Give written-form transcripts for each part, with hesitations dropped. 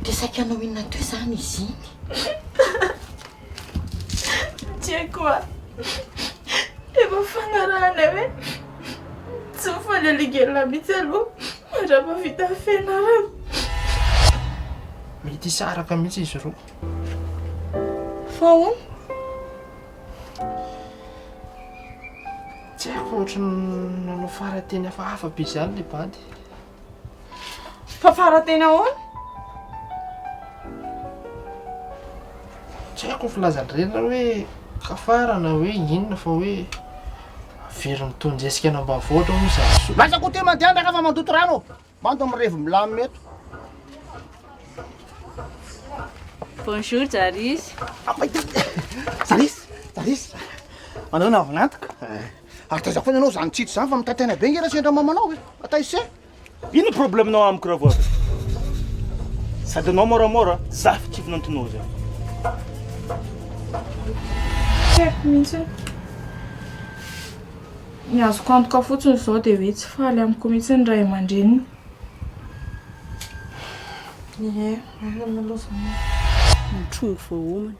Dia saika hanao inona teo izany izy iny? Tsy haiko a! Efa nifanarahanay hoe tsy mifaneligelina mihitsy aloha mandra-pahavita ny fianarana. Mety hisaraka mihitsy izy roa. Fa ahoana? Tsy haiko fa ohatran'ny nanao fara-teny hafahafa be izany ilay bandy. Fa fara-teny ahoana? Tsy haiko ny filazan'ireny na hoe kafara na hoe inona fa hoe averiny tonjesika any ambanivohitra hono zany. Lasa koa ty mandeha ndraka fa mandoto rano. Mando mirevy milamina eto. Bonjour Jarisy. Jarisy, Jarisy. Manao na vinantiko. Ary taiza foana ianao izany tsitsy izany fa mitaitaina be nge raha sendra mamanao e. Ataiza se? Ino problème-nao amiko Ravoavy? Sady anao moramora, zafy tsy vinantonao zay. Tsy haiko mihitsy. Ny azoko antoka fotsiny izao dia hoe tsy faly amiko mihitsy ny ray aman-dreniny. Ie, marina aloha izany. Mitrongy vao homana.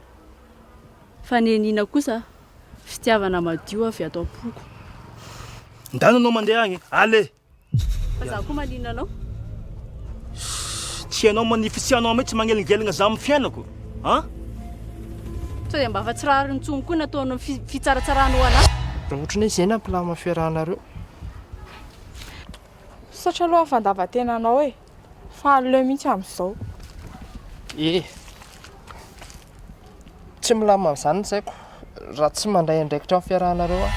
Fa neniana kosa fitiavana madio avy ato am-poko. Ndana anao mandeha agny, allez! Fa za koa maninona anao? Tsy hainao manify tsy anao mihitsy magnelingelina za amin'ny fiainako an! Sao dia mba fa tsy rariny intsony koa nataonao fitsaratsaranao anah. Raha ohatran'ny hoe izay no hampilamina fiarahanareo. Misaotra aloha amin'ny fandavan-tenanao e! Fa aleo mihitsy amin'izao. E! Tsy milamina amin'izany ny saiko raha tsy mandray andraikitra amin'ny fiarahanareo aho.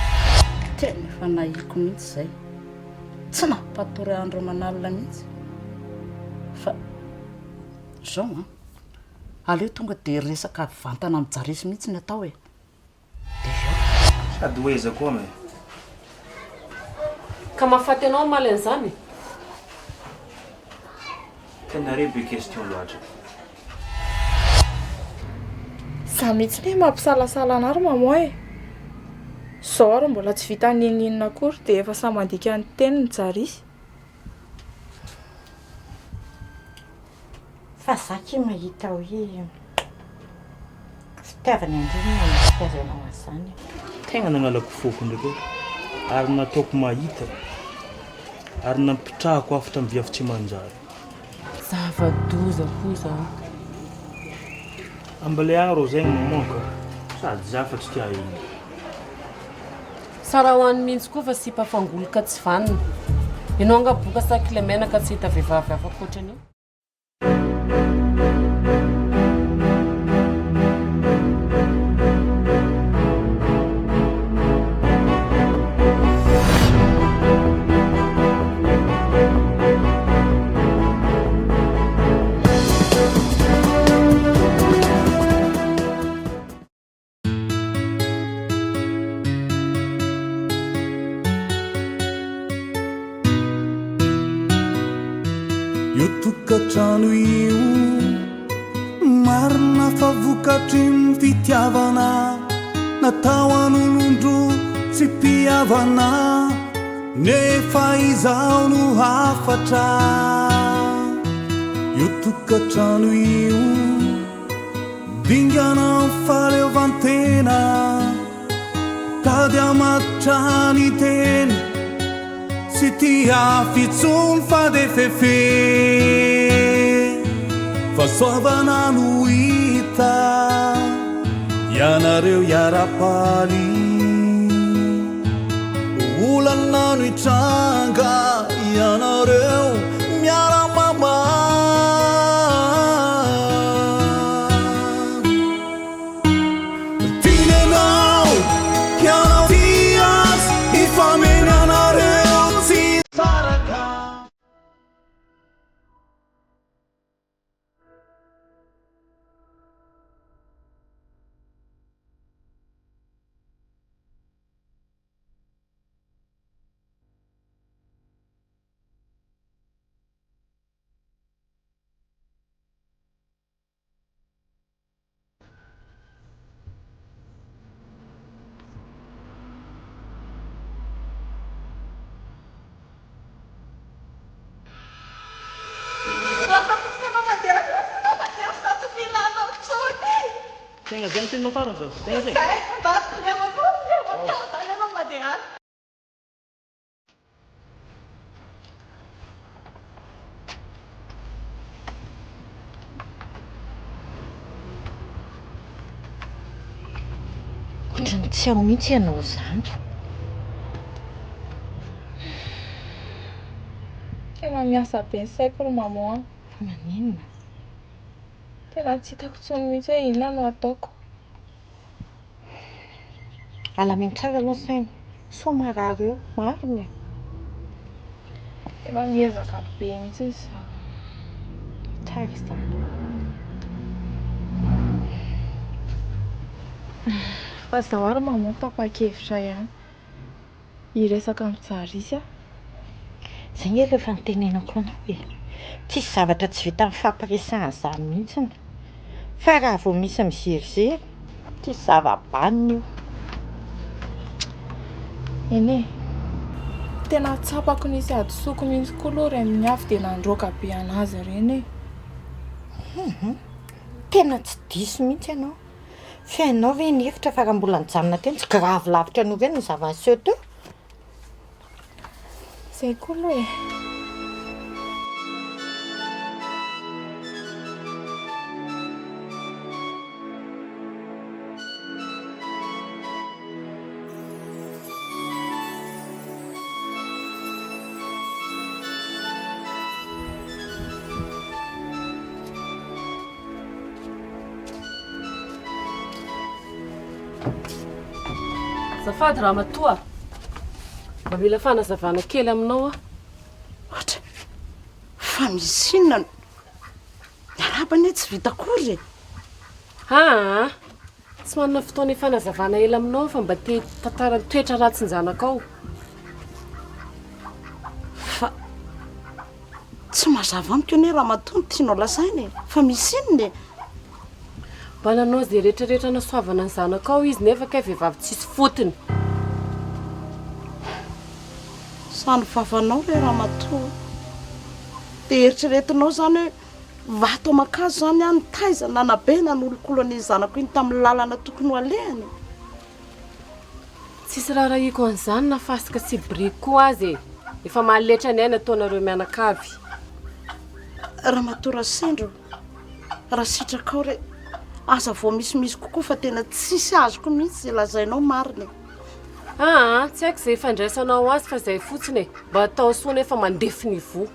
Tena efa nahiko mihitsy izay. Tsy nampatory andro aman'alina mihitsy. Fa izao an, aleo tonga dia resaka vantana amin'i Jarisy mihitsy ny atao e. Sady ho aiza koa me. Ka mahafaty anao hamaly an'izany? Tena re be question loatra. Za mihitsy ne mampisalasala anah ry maman e! Zao ary mbola tsy vita n'inon'inona akory dia efa samy mandika ny teniny Jarisy. Fa za ki mahita hoe fitiavana indrindra no manosika azy hanao an'izany e. Tegna nagnalako foko ndraiky e, ary nataoko mahita, ary nampitrahako hafatra amin'ny viavy tsy manjary. Zava-doza koa izany. Ambale agny rô zegny maman ka, sady za fa tsy tia ino. Tsara ho any mintsy koa fa sipa fangoloka tsy vanona. Enao anga boka sa kilemena ka tsy hita vehivavy hafa ankoatran'io. Io tokantrano io marina fa vokatry ny fitiavana natao an'olon-droa tsy mpihavana nefa izaho no hafatra io tokantrano io Dingana amin'ny fahaleovantena, tady hamatotra ny tena, tsy tia afo intsony fa dia fefe. Fahasoavana no hita, ianareo hiara-paly. Olana no hitranga, ianareo miara-mamaha. Tiany ianao, ianao tia azy, hifameno ianareo tsy hisaraka. Tegna zay ny teninao farany zao. Tegna zay. Ohatran'ny tsy ao mihitsy ianao izany. Tena miasa be ny saiko ry maman a. Fa maninona? Tena tsy hitako intsony mihitsy hoe inona no ataoko. Alamino tsara aloha ny saina. Sao marary eo, marina e. Efa miezaka be mihitsy izaho. Tsara izany. Fa izaho ary maman tapa-kevitra ihany. Hiresaka amin'i Jarisy aho. Izay ange ilay efa nitenenako anao e. Tsisy zavatra tsy vita mifampiresahana izany mihitsy. Fa raha vao misy miziriziry, tsisy zava-banona io. Eny e. Tena tsapako nisy hadisoako mihitsy koa aloha ireny avy dia nandroaka be an'azy ireny e. Hum, tena tsy diso mihitsy ianao. Fa ianao ve nihevitra fa raha mbola nijanona teny tsy grave lavitra noho ireny ny zava-niseho teo? Zay koa aloha e. Azafady ramatoa, mba mila fanazavana kely aminao aho. Ohatra, fa misy inona no. Miarahaba anie tsy vita akory e! Aa! Tsy manana fotoana hifanazavana ela aminao aho fa mba te hitantara ny toetra ratsin-janakao. Fa tsy mazava amiko anie ramatoa ny tianao lazaina e! Fa misy inona e? Mba nanao izay rehetra rehetra hanasoavana ny zanakao izy nefa kay vehivavy tsisy fotony. Sa ny vavanao re ramatoa? Dia eritreretinao izany hoe vato aman-kazo izany aho nitaiza, nanabe, nanolokolo an'iny zanako iny tamin'ny lalana tokony ho alehany? Tsisy raharahiako an'izany na fasika sy biriky koa aza e! Efa mahaletra ny ahy ny ataonareo mianakavy. Ramatoa Rasendro, raha sitrakao re, aza vao misimisy kokoa fa tena tsisy azoko mihitsy izay lazainao marina e! Aa, tsy haiko izay ifandraisanao azy fa izay fotsiny e! Mba atao soa nefa mandefy niveau.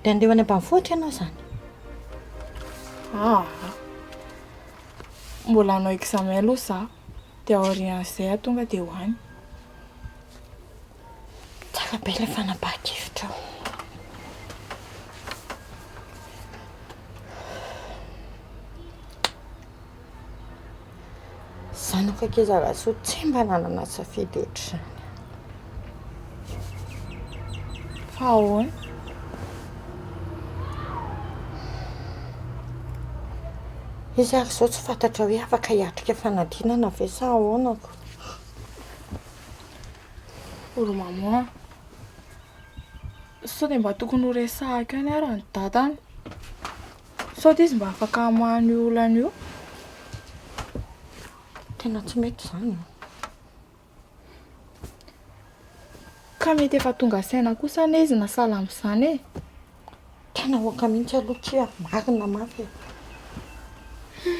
Dia handeha ho any ambanivohitra ianao izany? Aa. Mbola hanao examen aloha za, dia aorian'izay aho tonga dia ho any. Tsara be ilay fanapahan-kevitrao. Zanako ankizy Rasoa tsy mba nanana safidy ohatr'izany. Fa ahoana? Izy ary izao tsy fantatra hoe afaka hiatrika fanadinana ve sa ahoana ko? Ry maman a! Sao dia mba tokony ho resahako ihany ary ny dadany? Sao dia izy mba afaka hamaha an'io olana io? Tena tsy mety izany an! Ka mety efa tonga saina kosa anie izy na sahala amin'izany e! Tena aoka mihitsy aloha kia, marina mafy e!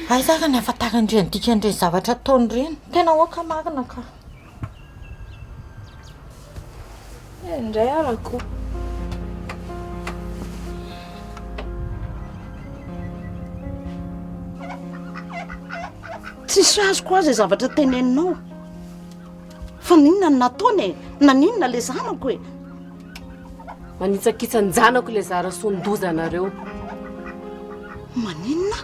Aiza ary ny ahafantaran'ireny dikan'ireny zavatra ataony ireny? Tena aoka marina ka! Indray arako. Tsisy azoko aza zavatra teneninao. Fa n'inona no nataony e? Naninona le zanako e? Manitsakitsan-janako le zara sondoza anareo. Maninona?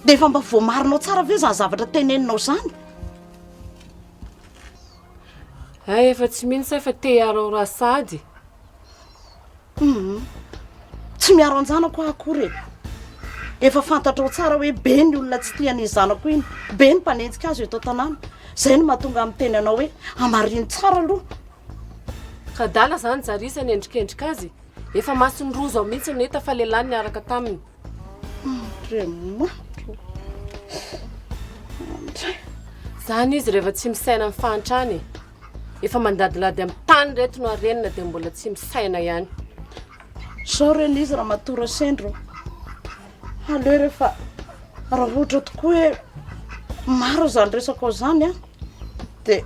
Dia efa mba voamarinao tsara ve izany zavatra teneninao izany? Hay efa tsy mino sa efa te hiaro raha sady. Hum. Tsy miaro an-janako aho akory e. Efa fantatrao tsara hoe be ny olona tsy tia an'iny zanako iny, be ny mpanenjika azy eto an-tanàna. Izay no mahatonga ahy miteny anao hoe hamarino tsara aloha. Ka adala zany Jarisa ny endrikendrika azy. Efa mason'ny roa zao mihitsy no hita fa lehilahy niaraka taminy. Andriamanitra o! Andray! Zany izy rehefa tsy misaina amin'ny fahantrana e. Efa mandadilady amin'ny tany reto no harenina dia mbola tsy misaina ihany. Zao re ny izy ramatoa Rasendro. Aleo re fa raha ohatra tokoa hoe maro izany resakao izany an, dia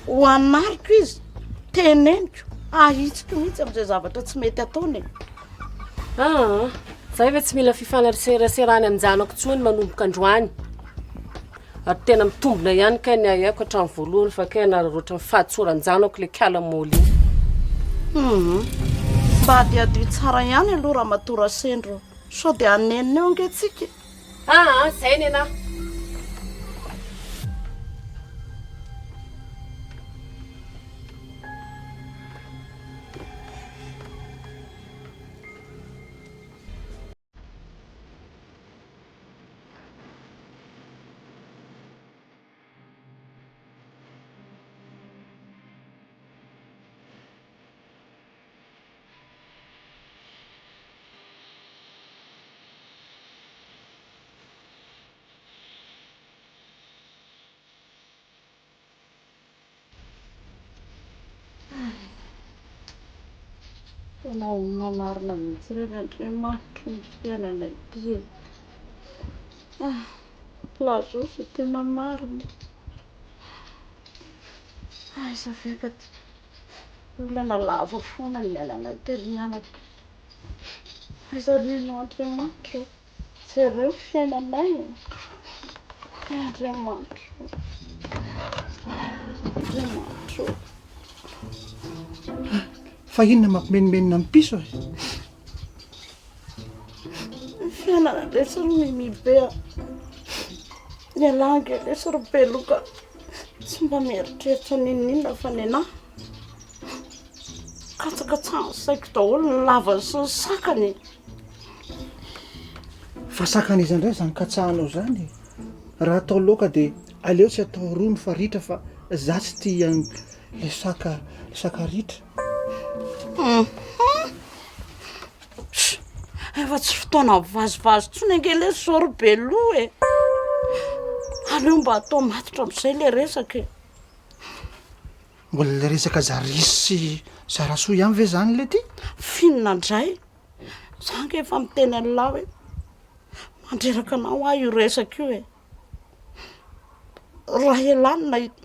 ho anariko izy, teneniko, ahitsiko mihitsy amin'izay zavatra tsy mety ataony e. Aa, za efa tsy mila fifanaseraserana amin-janako intsony manomboka androany. Ary tena mitombina ihany kay ny ahiahiko hatramin'ny voalohany fa kay hanararaotra ny fahatsoran-janako ilay kala môly iny. Hum, mba hadihadio tsara ihany aloha ramatoa Rasendro sao dia hanenina eo ange tsika e. Aa, zay nenah. Tena olona marina mihitsy re ry Andriamanitro ny fiainana ity e. Ah, lazao izay tena marina. Aiza ve ka ty olana lava foana ny miainana tery mianaka. Aiza re ianao Andriamanitra ô. Jereo ny fiainanay e. Andriamanitra ô. Andriamanitra ô. Fa inona mampimenomenona ny piso e? Ny fiainana lesy ry Mimi be a. Ialahy ange lesy ry Beloka tsy mba mieritreritra n'inon'inona fa nenaha. Katsakatsahan'ny saiko daholo ny lavany sy ny sakany e. Fa sakana iza indray izany katsahanao izany e? Raha atao laoka dia aleo tsy atao rony fa ritra fa za tsy tia an'le saka le saka ritra. Hum. Efa tsy fotoana mivazivazy intsony ange lesy zao ry Beloha e. Aleo mba atao matotra amin'izay le resaka e. Mbola le resaka Zarisy sy Zarasoa ihany ve zany le ty? F'inona indray? Za ange efa miteny an'lah hoe mandreraka anao aho io resaka io e. Raha elah no nahita,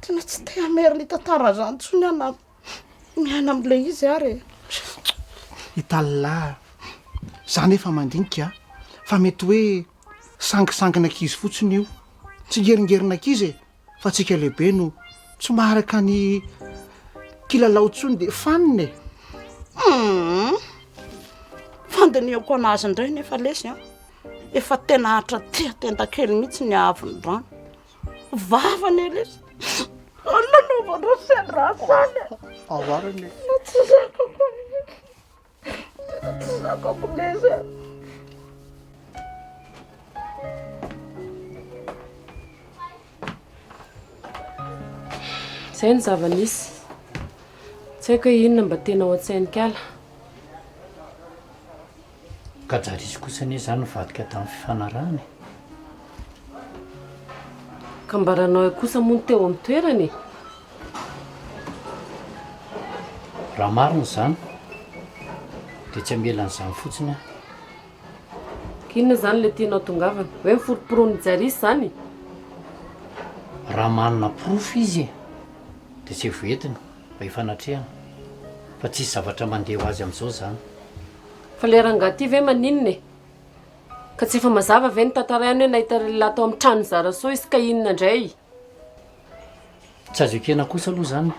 tena tsy te hamerina hitantara an'izany intsony aho na miaina amin'ilay izy ary e. Hitan'lah, za nefa mandinika fa mety hoe sangisangin'ankizy fotsiny io, tsingeringerin'ankizy e. Fa tsika lehibe no tsy maharaka ny kilalao intsony dia fanina e! Humm! Fandinihako anazy indray nefa lesy an! Efa tena hatraty tenda-kely mihitsy ny haavon'ny rano. Vava anie lesy! Nanaovandreo sendra zany e! Ahoarana e! Tsy zakako mihitsy. Tena tsy zakako lesy a! Izay no zava-nisy. Tsy haiko hoe inona mba tena ao an-tsain'i Kala. Ka Jarisy kosa anie izany nivadika tamin'ny fifanarahana e. Ka mba raha anao kosa moa no teo amin'ny toerany e. Raha marina izany dia tsy hamela an'izany fotsiny aho. Ka inona izany ilay tianao tongavana? Hoe miforoporonin'i Jarisy izany? Raha manana porofo izy dia tsy voentiny mba hifanatrehana fa tsisy zavatra mandeha ho azy amin'izao izany. Fa le rangahy ty ve maninona e? Ka tsy efa mazava ve ny tantarainy hoe nahita lehilahy tao amin'ny tranon'i Zarasoa izy ka inona indray? Tsy azo ekena kosa aloha izany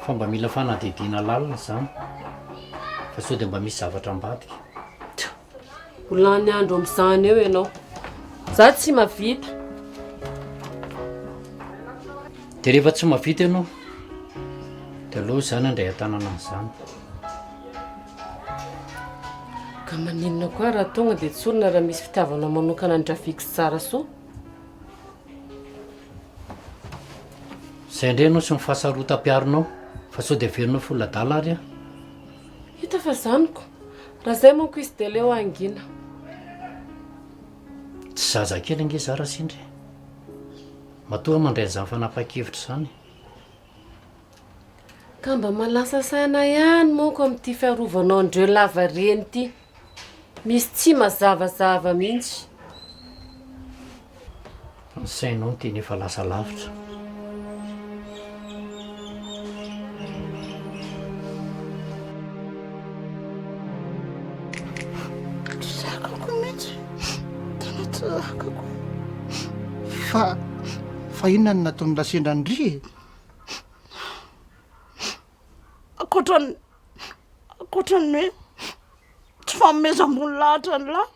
fa mba mila fanadihadiana lalina izany fa sao dia mba misy zavatra ambadika. Tsia! Ho lany andro amin'izany eo ianao. Za tsy mavita. Dia rehefa tsy mavita ianao dia aleo izany handray an-tanana an'izany. Ka maninona koa raha tonga dia tsorina raha misy fitiavanao manokana an-dRaviky sy Zarasoa? Izay indray ianao sy ny fahasarotam-piaronao fa sao dia averinao fa olona adala ary aho. Hita fa zaniko. Raha izay manko izy dia aleo hangina. Tsy zazakely ange za Rasendra e. Matoa aho mandray an'izany fanapahan-kevitra izany. Ka mba mahalasa saina ihany manko amin'ity fiarovanao an-dreo lavareny ity. Misy tsy mazavazava mihitsy. Ny sainao no tena efa lasa lavitra. Tsy zakako mihitsy. Tena tsy zakako. Fa fa inona no nataon'i Rasendra an-dry e? Ankoatra ny ankoatra ny hoe tsy fanomezam-boninahitra an'lah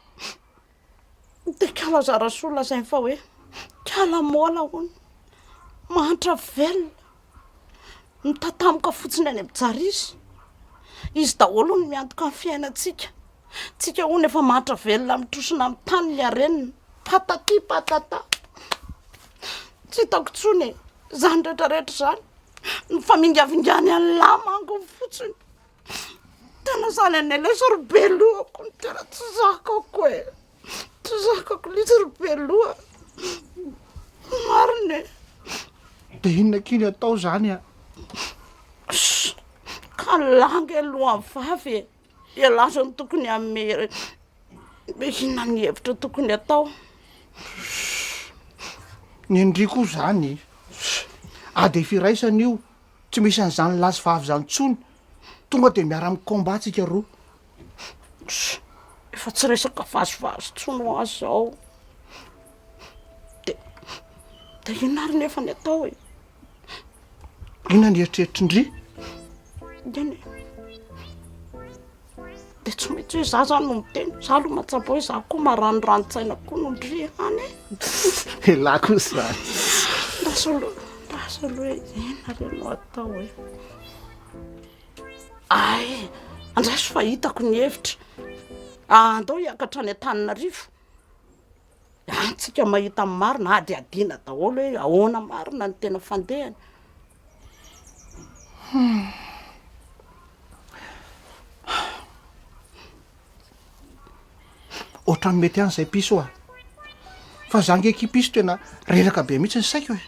dia kala Zarasoa lazainy fa hoe kala môla hono, mahantra velona, mitatamoka fotsiny any amin'ny jarisy, izy daholo hono miantoka ny fiainantsika, tsika hono efa mahantra velona mitrosona amin'ny tany ny harenina, patati patata, tsy hitako intsony e, izany rehetra rehetra izany, ny famingavingany an'lah manko fotsiny. Tena zany anay lesy ry belohako no tena tsy zakako e. Tsy zakako lesy ry beloha. Marina e. De inona akia ny atao zany a? Chut! Ka lahy ange lohan'ny vavy e. Ialahy zao no tokony hanome inona ny hevitra tokony atao. Ny an-dry koa zany, ady firaisana io. Tsy misy an'izany lahy sy vavy izany intsony, tonga dia miara mi-combat tsika roa. Tss, efa tsy resaka vazivazy intsony hoa zao. De, de inona ary nefa ny atao e? Inona ny eritreritrin-dry? Eny e. De tsy maintsy hoe za zany no miteny, za aloha mahatsapa hoe za koa maraniranintsaina koa noho ndry hany e. Elah koa zany. Andraso aloha, andraso aloha e, inona re no atao e? Ay, andraso fa hitako ny hevitra. Andao hiakatra any Antananarivo. Any tsika mahita ny marina, hadihadiana daholo hoe ahoana marina ny tena fandehany. Ohatran'ny mety ihany izay piso a! Fa za nge akia piso tena reraka be mihitsy ny saiko e!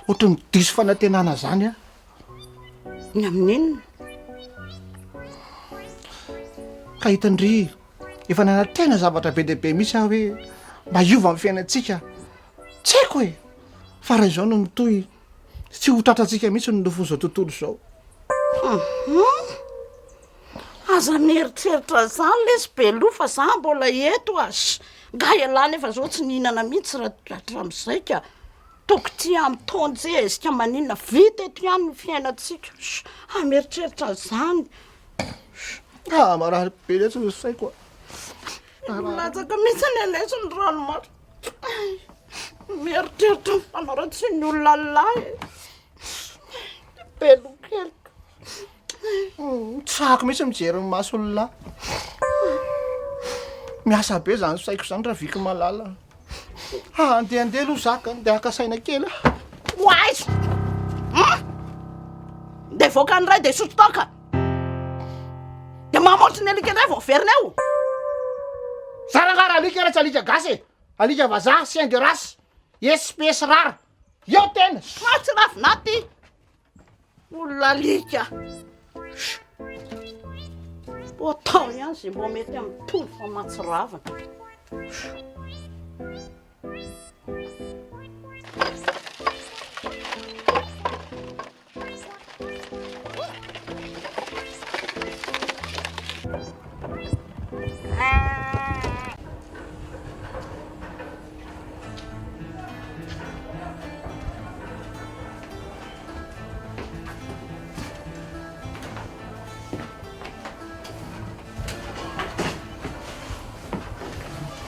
Ohatran'ny diso fanantenana zany aho. Ny amin'inona? Ka hitan-dry efa nanantena zavatra be dia be mihitsy aho hoe mba hiova ny fiainantsika. Tsy haiko e! Fa raha izao no mitohy, tsy ho tratrantsika mihitsy ny nofin'izao tontolo izao. Hum! Aza mieritreritra an'izany lesy Beloha fa za mbola eto a! Nga ialahy nefa zao tsy nihinana mihitsy raha hatramin'izay ka! Toko ty amin'ny taon-jezika maninona vita eto ihany ny fiainantsika. Ah, mieritreritra an'izany. Ah, marary be lesy ny saiko a. Milatsaka mihitsy ny lesy ny ranomaso. Mieritreritra ny fanaratsian'ny olona lahy. Belokelika. Tsy hako mihitsy mijery ny mason'lah. Miasa be zany saiko zany Raviky malala. Ah, andeha andeha aloha za ka, andeha haka saina kely aho. Ho aiza? Hum? Ndeha hivoaka ny iray dia hisotro toaka. Dia mamotry ny alika indray vao miverina eo. Za rangaha raha alika raha tsy alika gasy e. Alika vazaha, chien de race, espèce rare. Eo tena. Mahatsiravina aty. Olona alika. Mbo atao ihany izay mbo mety amin'ny tony fa mahatsiravina.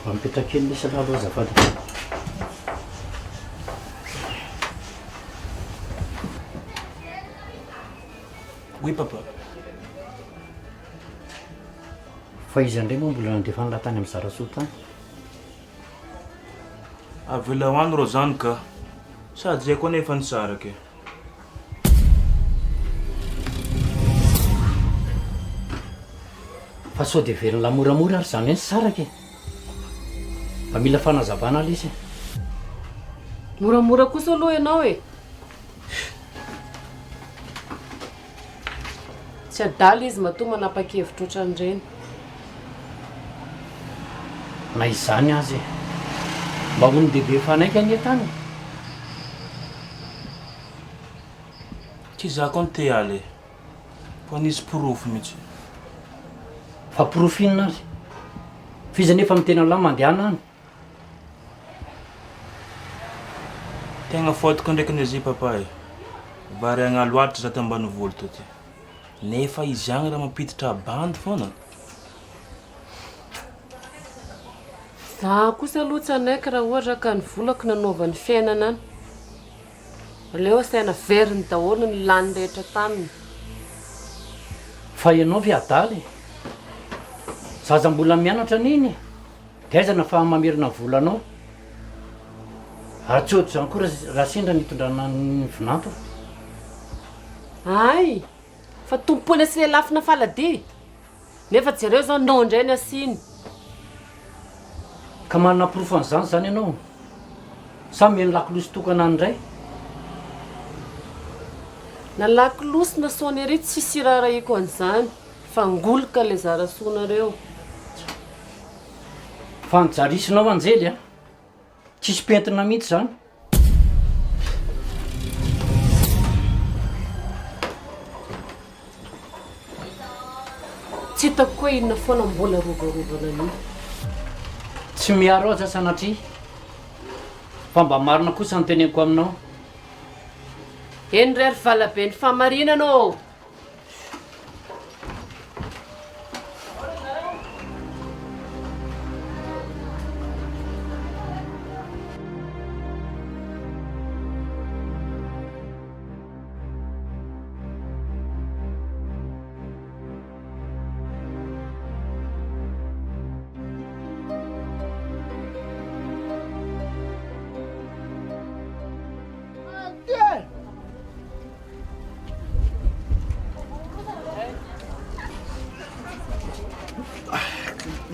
Mba mipetraha kely lesy aloha azafady. Oui papa. Fa iza indray moa mbola nandefa an'lah tany amin'i Zarasoa tany? Avelao any rô zany ka. Sady zay koa nefa nisaraka e. Fa sao dia heverin'lah moramora ary izany hoe nisaraka e! Mba mila fanazavana lesy e! Moramora kosa aloha ianao e! Tsy adala izy matoa manapa-kevitra ohatran'ireny. Na izany aza e! Mba olon-dehibe mifanaiky anie tany e! Tsy za koa no te hiala e! Fa nisy porofo mihitsy. Fa porofo inona ary? F'iza anefa miteny an'lah mandehana any? Tegna fôtiko ndraiky ny papa e! Variagna loatra za tambanivolo taty. Nefa izy agny raha mampiditra bandy foana. Za kosa aloha tsy hanaiky raha ohatra ka ny volako nanaovany fiainana any. Aleo asaina averiny daholo ny lany rehetra taminy. Fa ianao ve adala e? Zaza mbola mianatra anie iny e! Dia aiza no ahafahan'ny mamerina ny volanao? Ary tsy ohatr'izany koa raha sendra nitondrana ny vinanto. Hay! Fa tompoina sy lelafina faladia! Nefa jereo zao nao indray ny asiany. Ka manana porofo an'izany izany ianao? Sa omeny lakolosy tokana any indray? Na lakolosy na sonnerie tsisy iraharahiako an'izany fa ngoloka le zarasoanareo. Fa ny jarisinao Anjely a! Tsisy pentina mihitsy izany. Tsy hitako koa inona foana mbola arovarovana an'io. Tsy miaro aza sanatria. Fa mba marina kosa ny teneniko aminao. Eny re ry valabe ny fahamarinana ô!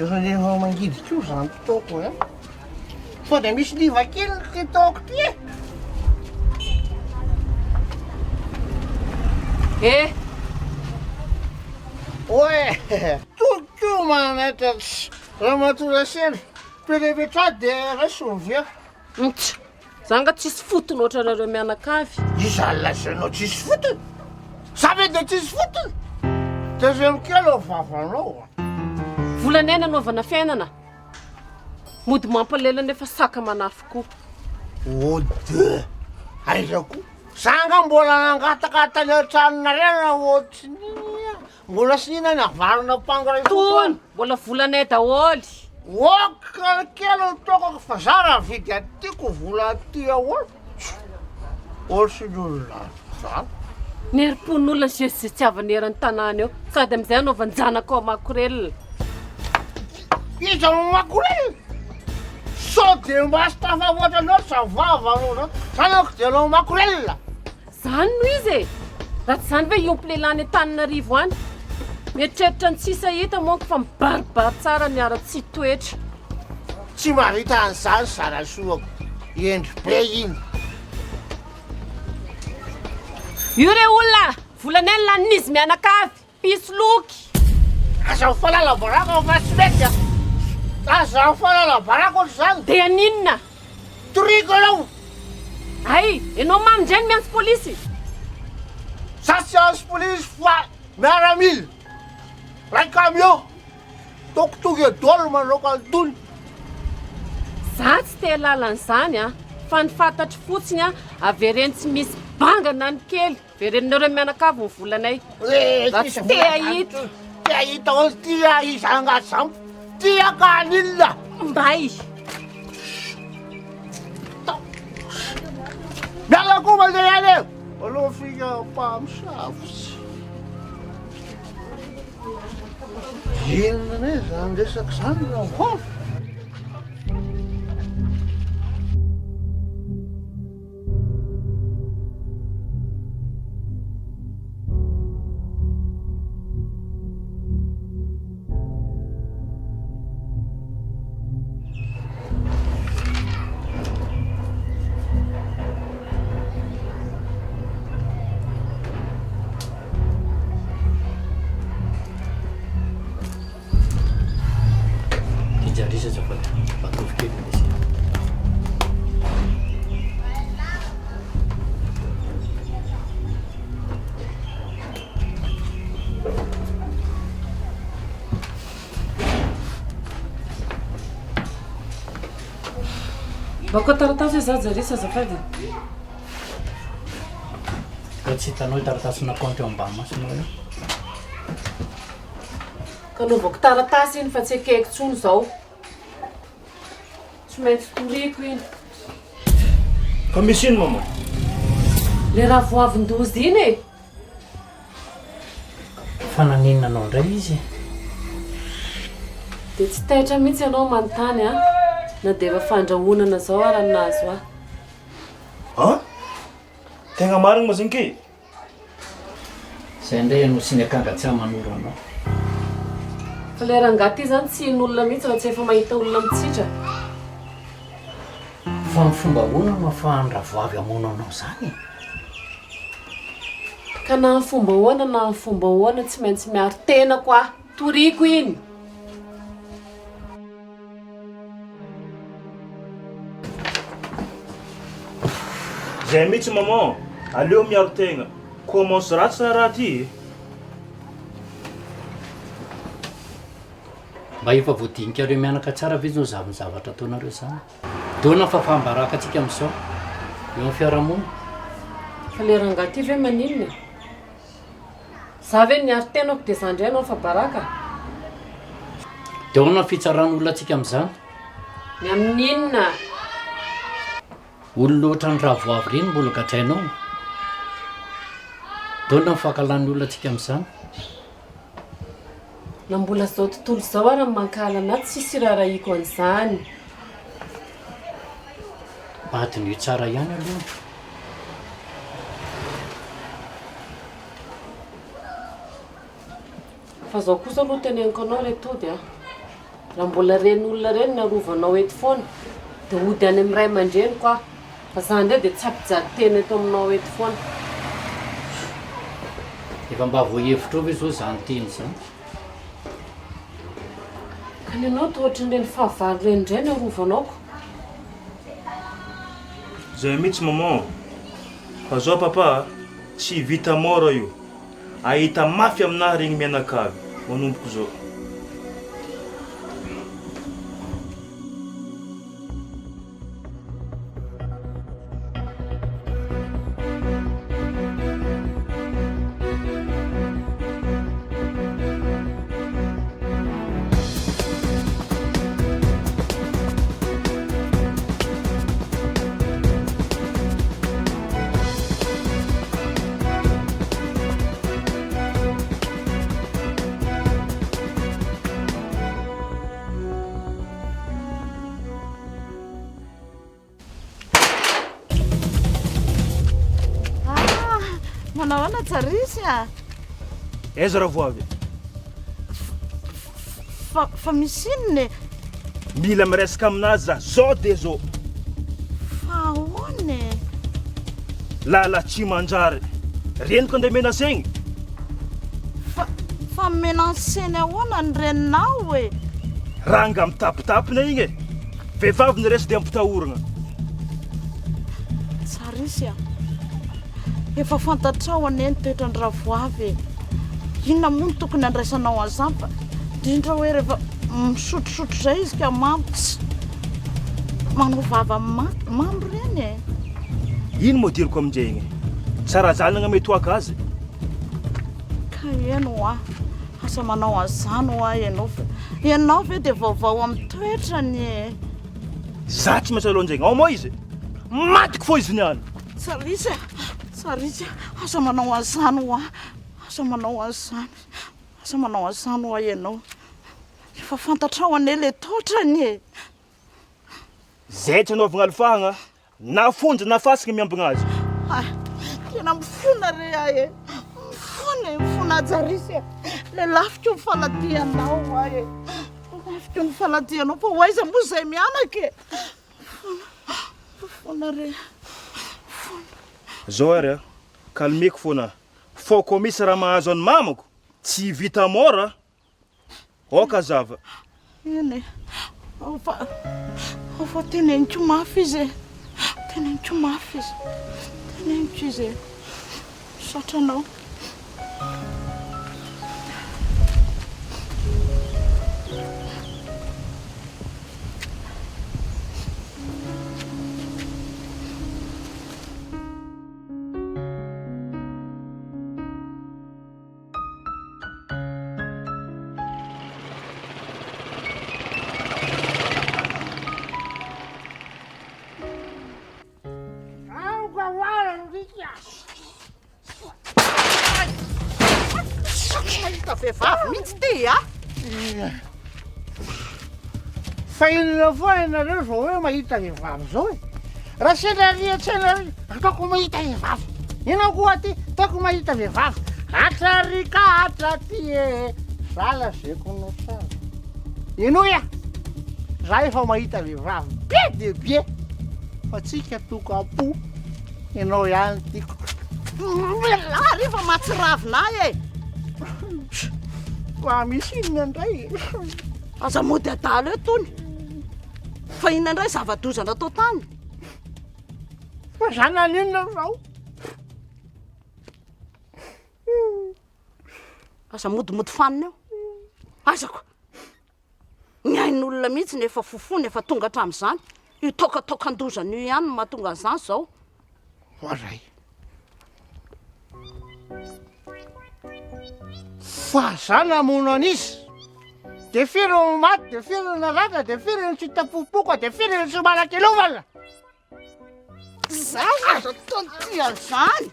Rehefa mangidy koa zany toako e. Sao dia misy liva kely ty toako ty e. Eh! Oe! Toko manaitra ramatoa Rasendra. Perepetra dia raiso ny vera. Mts! Za nga tsisy fotony ohatranareo mianakavy. Iza no lazainao tsisy fotony? Za ve de tsisy fotony? Tazeno kely ao vavanao a. Volanay nanaovana fiainana. Mody mampalahelo nefa saka manafy koa. Ode! Aiza koa? Za nga mbola nangataka tany an-tranonareo na ohatrin'iny a? Mbola tsy nihinana vary na pangra io Tony, mbola volanay daholo. Ok kely ny toakako fa za raha vidy aty ko vola aty ahoana? Ohatry ny olona adala. Ny herim-pon'olona sy izay tsy havany eran'ny tanàna eo. Sady amin'izay anaovan-janakao makorelina. Iza no makorelina? Sao dia mba tsy tafavoatra loatra vavanao zany. Zanako dia anao makorelina. Zany no izy e! Raha tsy izany ve hiompy lehilahy any Antananarivo any? Mieritreritra ny tsy hita manko fa mibaribary tsara ny haratsian-toetra. Tsy mahavita an'izany Zarasoako, hendry be iny. Io re olona! Volanay ny lanin'izy mianakavy! Mpisoloky! Aza mifalala baraka fa tsy mety a! Aza mifalala baraka ohatr'izany! Dia haninona? Toriko ianao! Hay! Ianao mamo indray no miantso polisy! Za tsy hiantso polisy fa miaramila! Ray camion! Tokotoko eo daholo manaoka an'itony! Za tsy te hahalala an'izany a! Fa ny fantatro fotsiny a, avereno tsy misy banga na ny kely! Vereninareo mianakavy ny volanay. Raha tsy te hahita. Te hahita hozy tia iza angaha zany tia ka haninona. Mbay. Miala koa mandeha ihany e. Aloha fika mpamosavy. Inona ne zany resaka zany raha Mba koa taratasy hoe za Jarisa azafady e. Ka tsy hitanao io taratasina kaonty eo ambany masonao io? Ka anaovako taratasy iny fa tsy ekeko intsony izao. Tsy maintsy toriko iny. Fa misy ino maman? Le ravoavin-doza iny e! Fa naninona anao indray izy e? Dia tsy taitra mihitsy ianao manontany an! Na dia efa fandrahonana izao ara no nahazo ahy. An? Tegna marigny ma zegny ke? Zay indray ianao sy ny akanga tsy aman'ora anao. Fa ilay rangahy ity izany tsy hin'olona mihitsy raha tsy efa mahita olona mitsitra. Fa amin'ny fomba ahoana no ahafahan'ny ravoavy hamono anao izany e? Ka na amin'ny fomba ahoana na amin'ny fomba ahoana tsy maintsy miaro tenako aho. Toriko iny. Zay mihitsy maman, aleo miaro tegna, commence ratsy raha ty e. Mba efa voadinikareo mianaka tsara ve zao zavny zavatra ataonareo zany? Dona fahafaham-baraka antsika amin'izao eo amin'ny fiarahamonina. Fa le rangahy ty ve maninona e? Za ve niaro tenako de za ndray no afa-baraka? De ahoana ny fitsaran'olona antsika amin'izany? Ny amin'ny inona? Olona ohatran'ny ravoavy ireny mbola gadrainao? De ahoana ny fankahalan'ny olona antsika amin'izany? Na mbola zao tontolo izao ara ny mankahala anah tsisy iraharahiako an'izany. Mba adinoy tsara ihany aloha. Fa zao kosa aloha teneniko anao re Tody a! Raha mbola ireny olona ireny no arovanao eto foana dia hody any amin'ny ray aman-dreniko aho fa za indray dia tsy hampijaly tena eto aminao eto foana. Efa mba voahevitrao ve zao izany teny izany? Ka ny anao toa ohatran'ireny fahavalo ireny indray no arovanao ko. Zay mihitsy maman ô! Fa zao papa a, tsy vita mora io. Ahita mafy aminahy regny mianakavy manomboko zao. Ah, manao ahoana Jarisy a? Aiza Ravoavy? Fa, fa misy inona e? Mila miresaka aminazy za zao de zao. Fa ahoana e? Lala tsy manjary. Reniko andeha menacegny. Fa, fa menaceny ahoana ny reninao e? Ranga mitapitapina igny e. Vehivavy ny resy de ampitahoragna. Tsarisy a! Efa fantatrao anie ny toetran-dRavoavy e! Inona moa no tokony handraisanao an'izany fa indrindra hoe rehefa misotrosotro izay izy ka mamo tsy manao vava mamo ireny e! Ino moa diriko aminjay igny? Tsara zanagna mety ho aka azy. Ka eny hoa, aza manao an'izany hoa ianao fa ianao ve dia vaovao amin'ny toetrany e! Za tsy maintsy aloha anjegny, ao moa izy? Matiko fô izy niany! Tsarisy a! Tsarisy a! Aza manao an'izany hoa! Aza manao an'izany! Aza manao an'izany hoa ianao! Efa fantatrao anie ilay toetrany e! Zay tsy anaovagna alifahagna na fonja na fasika miambigna azy. Hay! Tena mifona re aho e! Mifona e! Mifona Hajarisy e! Lelafiko ny faladianao hoa e! Lelafiko ny faladianao fa ho aiza moa izay mianaka e! Mifona, mifona re, mifona. Zao ary a, calmeko fona fô kô misy raha mahazo an'i mamako tsy vita mora aoka hazava. Eny e, ao fa, ao fa teneniko mafy izy e, teneniko mafy izy, teneniko izy e, misaotra anao. vehivavy mihitsy ity a! Fa inona foana ianareo vao hoe mahita vehivavy zao e? Raha sendra ary an-tsena ary, ataoko mahita vehivavy. Ianao koa aty, ataoko mahita vehivavy. Atra ary ka atra aty e, za lazaiko anao tsara. Henoy ah, za efa mahita vehivavy be dia be, fa tsika tokam-po, ianao ihany tiako. Mialà re fa mahatsiravina ahy e! Fa misy inona indray e? Aza mody adala eo tony. Fa inona indray zava-doza natao tany? Fa za naninona zao? Aza modimody fanina eo. Aiza ko? Ny ain'olona mihitsy no efa fofony, efa tonga hatramin'izany. Io taokataokan-dozana io ihany no mahatonga an'izany izao. Oadray. Fa za namono an'iza? De firy no maty, de firy no naratra, de firy no tsy hita popoka, de firy no tsy manan-kilovana? Za aza ataony tia an'izany.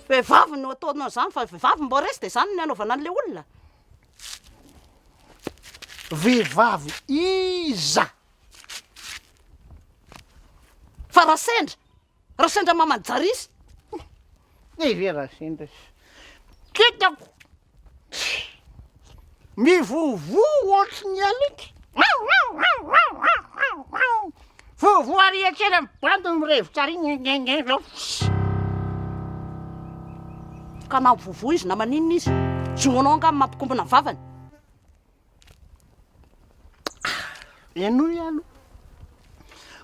Vehivavy no ataonao an'izany fa vehivavy mbo resy de zany no anaovana an'le olona. Vehivavy iza? Fa raha sendra, raha sendra maman'i Jarisy. Ny ve raha sendra sy. Kitako! Mivovo ohatry ny alika. Vovo ary an-tsena mibandy mirevotra ary ngengenge zao. Ka na mivovo izy na maninona izy, zonao angaha mampikombona ny vavany. Henoy aloha.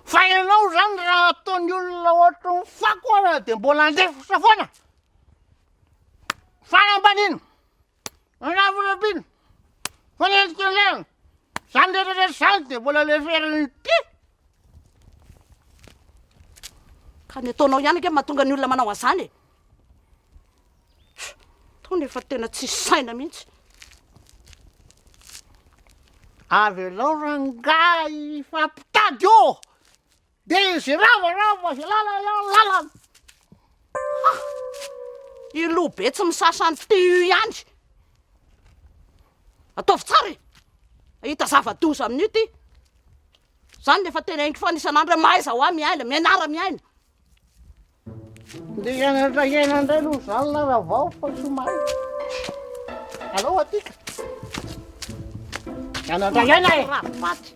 Fa ianao zany raha ataon'ny olona ohatran'ny fako ara dia mbola andefitra foana. Fanambanina, fanaviraviana, fanendrikendrehana, zany rehetra rehetra zany dia mbola leferin'ity. Ka ny ataonao ihany ange mahatonga ny olona manao an'izany e. Tony efa tena tsisy saina mihitsy. Avelao rangahy hifampitady ô! De izy ravarava sy lalana lalana. Ha! Io loha be tsy misasa an'ity io ihany. Ataovy tsara e! Hahita zava-doza amin'io ty. Zany no efa teneniko foana isan'andro hoe mahaiza hoa miaina, mianara miaina. Ndeha hianatra hiaina indray aloha zany lah ravao fa tsy mahay. Alao aty ka. Hianatra hiaina e. Rapaty.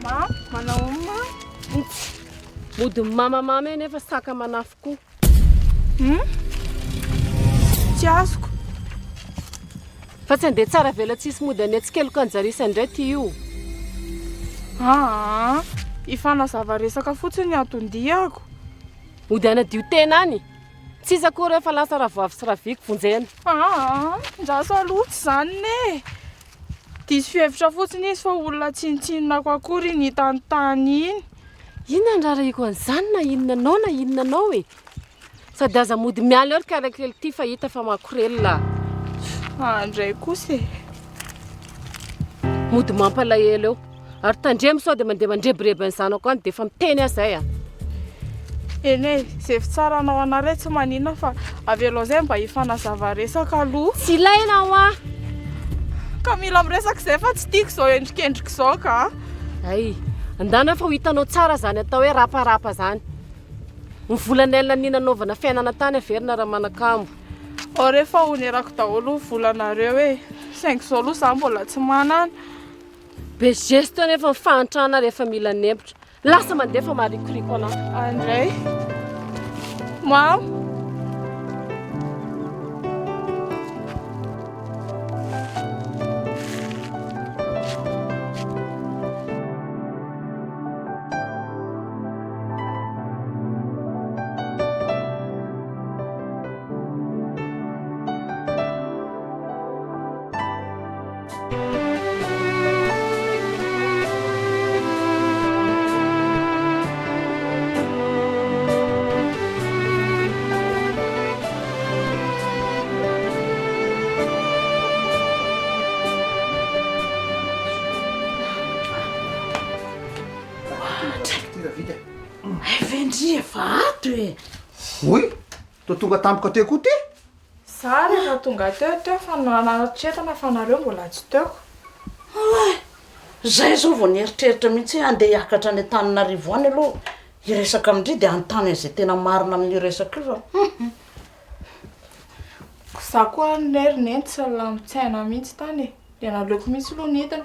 Ma, manao ahoana ma? Mody mamamamy eo nefa saka manafy koa. Hum? Tsy azoko. Fa tsy handeha tsara avela tsisy mody any Tsikeloka anjarisa indray ty io. Aa, hifanazava resaka fotsiny ny anton-diako. Mody hanadio tena any. Tsisy akory hoe fa lasa Ravoavy sy Raviko vonjena. Aa, ndraso aloha tsy izany ne e. Diso fihevitra fotsiny izy fa olona tsinontsinonako akory iny hitany tany iny. Inona ny rarahiko an'izany na inona anao na inona anao e! Sady aza mody miala eo ry kalakely ty fa hita fa makorelina a! Ah ndray kosa e! Mody mampalahelo eo. Ary tandremo sao dia mandeha mandrebireby ny zanako any dia efa miteny aho izay a! Eny e, izay fitsaranao anah re tsy maninona fa avelao izay mba hifanazava resaka aloha. Tsy ilaina hoa! Ka mila miresaka izay fa tsy tiako izao endrikendrika izao ka! Hay, andana fa ho hitanao tsara izany atao hoe raparapa izany. Ny vola nel nanaovana fiainana tany averina Ramanakambo. Ao re fa onerako daholo ny volanareo e! Saingy izao aloha za mbola tsy manana. Be geste nefa ny fahantrana rehefa mila nempotra. Lasa mandeha fa maharikoriko anah. Andray. Mamo. teo e. Oy! Toa tonga tampoka teo koa ty? Za rehefa tonga teo teo fa nanatretrana fa nareo mbola tsy teo ko. Oay! Zay zao vao nieritreritra mihitsy hoe andeha hiakatra any Antananarivo any aloha hiresaka amin-dry dia hanontany an'izay tena marina amin'io resaka io fa hum. Za koa anie ry neny tsy nilamin-tsaina mihitsy tany e! Dia naleoko mihitsy aloha nidina.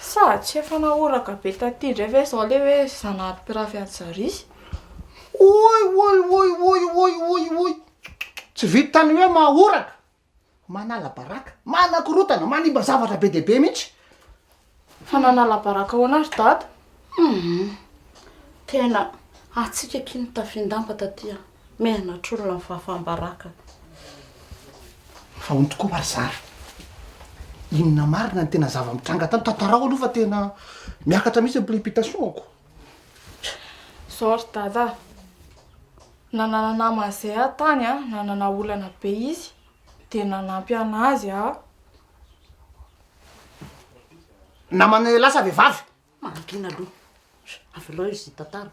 Sa tsy efa nahoraka be taty indray ve izao ilay hoe zanahary mpirafy an'i Zarisy? Oy oy oy oy oy oy oy! Tsy vitan'ny hoe mahoraka, manala baraka, manakorotana, manimba zavatra be dia be mihitsy. Fa nanala baraka ahoana ry dada? Humm! Tena hatsiaka akia ny tafin-damba taty an! Menatr'olona ny fahafaham-baraka. Fa hono tokoa ary zara, inona marina ny tena zava-mitranga tany? Tantarao aloha fa tena miakatra mihitsy ny prépitation-ko. Zao ry dada a! Nanana namana izay aho tany a, nanana olana be izy, dia nanampy an'azy aho. Namana lasa vehivavy? Mangina aloha. Avelao izy hitantara.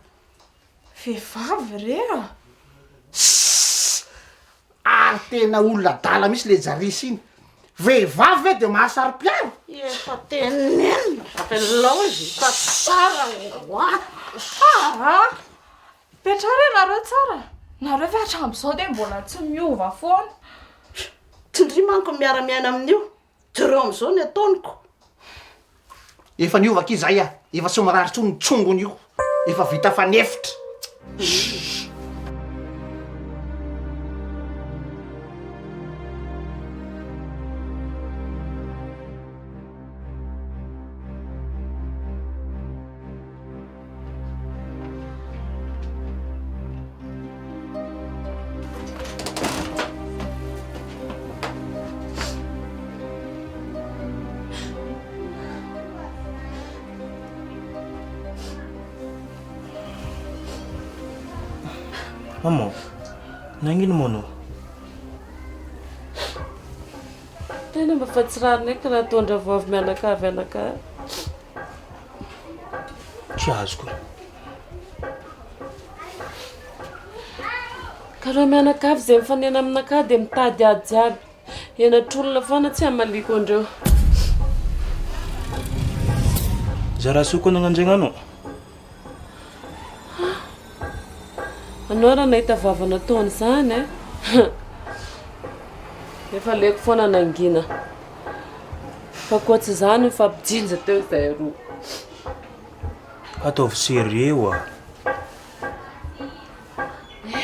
Vehivavy re a! Sss! Ary tena olona adala mihitsy le Jarisy iny. Vehivavy ve de mahasaro-piaro? Efa tenenina, avelao izy hitantara oa! Aa! Petraho re nareo tsara, nareo ve hatramin'izao dia mbola tsy miova foana? Tsy ndry manko miara-miaina amin'io. Jereo amizao ny ataoniko. Efa niova akia zay a! Efa tsy mirary tsony ny tsongony io. Efa vita fanefitra. Maman, nagnino moa anao? Tena mba fa tsy rariny eky raha ataon-dRavoavy mianakavy anakahy. Tsy azoko. Ka reo mianakavy izay mifanena aminakahy dia mitady ady jiaby. Henatr'olona foana tsy hamaliako andreo. Za raha soa koa nagnanjegna anao. Anao raha nahita vava nataony izany eh. Efa aleoko foana nangina. Fa koa tsy izany mifampijinja teo izahay roa. Ataovy sérieux oa.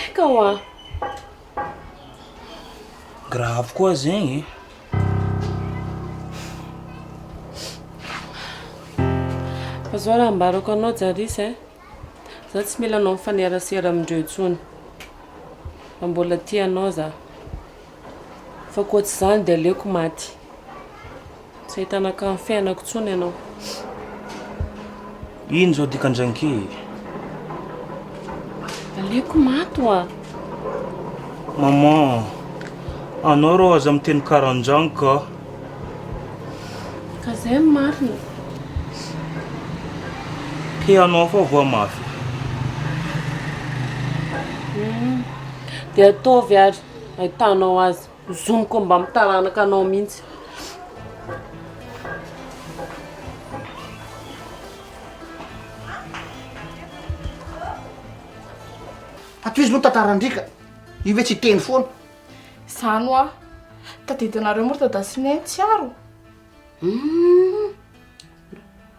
Eka oa. Grave koa zegny e. Fa zao raha ambarako anao Jarisy eh. Za tsy mila anao mifanerasera amindreo intsony. Fa mbola tia anao za. Fa koa tsy izany dia aleoko maty. Tsy ahitana ka amin'ny fiainako intsony ianao. Ino zao dikan'izany ki? Aleoko maty hoa. Maman, anao rô aza miteny karanjany ka. Ka zay ny marina. Ke anao fô voa mafy. Hum, dia ataovy ary ahitanao azy. Hozoniko mba mitaranaka anao mihitsy. Atoizo aloha ny tantaran-dry ka. Io ve tsy hiteny foana? Izany hoa. Tadidinareo moa ry dada sy neny tsy aro? Humm.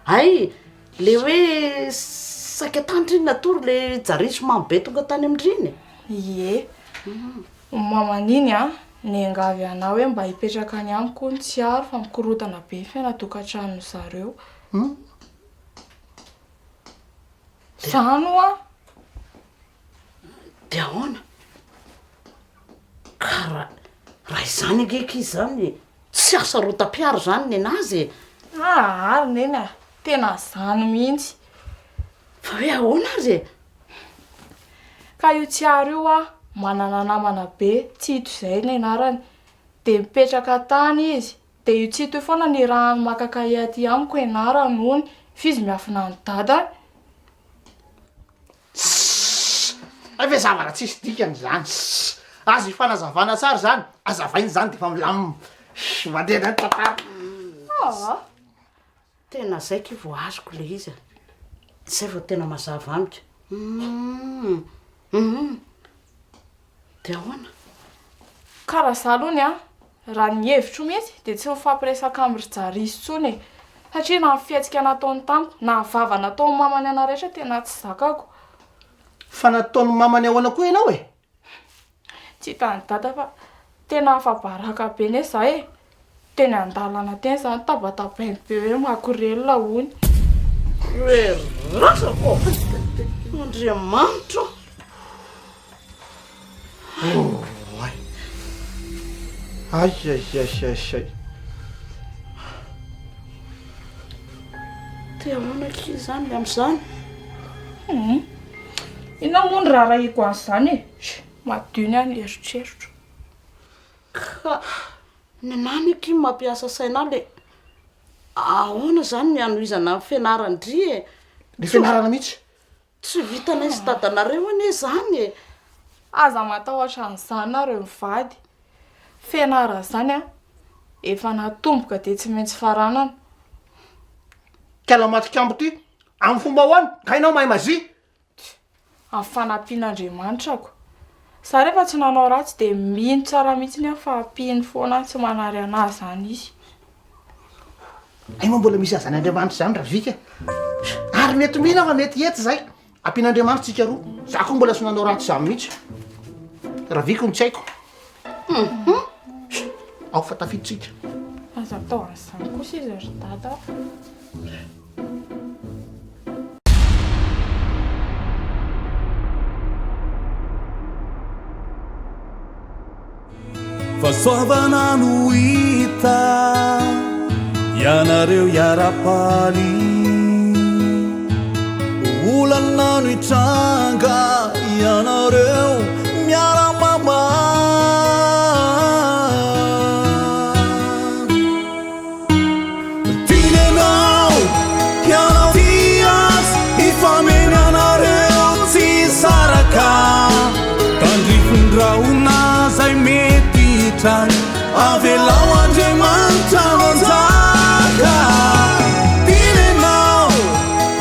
Hay, le hoe saika tany ry natory le jarisy mamo be tonga tany amin-dry iny e? Ie. Ny maman'iny an, niangavy anah hoe mba hipetraka any amiko hono tsy aro fa mikorontana be ny fiainan-tokantranon'ny zareo. Izany hoa. Dia ahoana? Ka ra, raha izany ange akia izany e, tsy hasarotam-piaro izany nenazy e! Aa ry Neny a! Tena izany mihitsy. Fa hoe ahoana ary e? Ka io Tsiaro io hoa manana namana be, Tsito izay ny anarany. Dia mipetraka tany izy. Dia io Tsito io foana no irahany maka kahie aty amiko ianarany hono, f'izy miafina any dadany. Tssss! Hay ve zavatra tsisy dikany izany. Ssss. Azo ifanazavana tsara izany. Azavaina izany dia efa milamina. Ssss. Mandeha indray ny tantara. Aa. Tena zay ki vao azoko le izy a! Zay vao tena mazava amiko. Humm humm de ahoana? Ka raha za aloha ny ahy, raha ny hevitro mihitsy dia tsy mifampiresaka amin'i ry Jarisy intsony e! Satria na ny fihetsika nataony tamiko, na ny vava nataon'ny mamany anah rehetra tena tsy zakako. Fa nataon'ny mamany ahoana koa ianao e? Tsy hitan'i dada fa tena afa-baraka be ne za e! Teny an-dalana teny za notabatabainy be hoe makorelina hono. Re razako ô! Andriamanitra ô! Oay! Aiaiaiaiai! Te ahoana akia izany ny amin'izany? Hum! Inona moa no raharahiako an'izany e? Madio ny ahy ny eritreritro. Ka ny anah akia mampiasa saina ahy le ahoana izany ny hanohizana ny fianaran-dry e? Ny fianarana mihitsy? Tsy vitanay sy dadanareo anie izany e! Aza matahotra an'izany nareo mivady. Fianarana izany an, efa natomboka dia tsy maintsy faranana. Kala matikambo ty, amin'ny fomba ahoana? Nga ianao mahay mazia? Amin'ny fanampian'Andriamanitra ko. Za rehefa tsy nanao ratsy dia mino tsara mihitsiny aho fa ampiany foana aho, tsy manary anah zany izy. Hay moa mbola misy an'izany Andriamanitra izany Ravika. Ary mety mino aho fa mety hety izay. Ampian'Andriamanitra tsika roa. Za koa mbola tsy nanao ratsy izany mihitsy. Raviko ny tsy haiko. Ao fa tafiditsika. Aza atao an'izany kosa izy ry dada a. Fahasoavana no hita, ianareo hiara-paly. Olana no hitranga, ianareo miara-mamaha. Tiana ianao, ianao tia azy, hifameno ianareo tsy hisaraka. Tandrifin-drahona izay mety hitranga, avelao Andriamanitra hanjaka. Tiana ianao,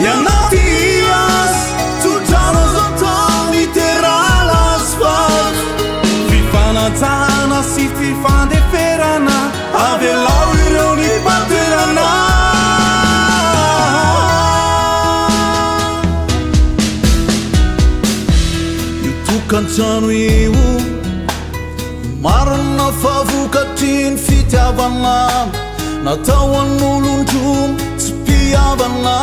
ianao tia azy, tso-drano azo atao ny terala asphalte. Fifanajana sy fifandeferana. Avelao ireo ny mpatoerana. Io tokantrano io marina fa vokatry ny fitiavana natao an'olon-droa tsy mpihavana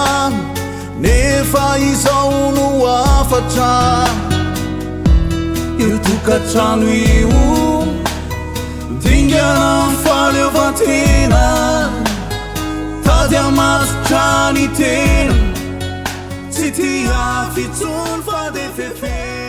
nefa izao no hafatra io tokantrano io Dingana ny fahaleovantena, tady hamatotra ny tena, tsy tia afo intsony fa dia fefena.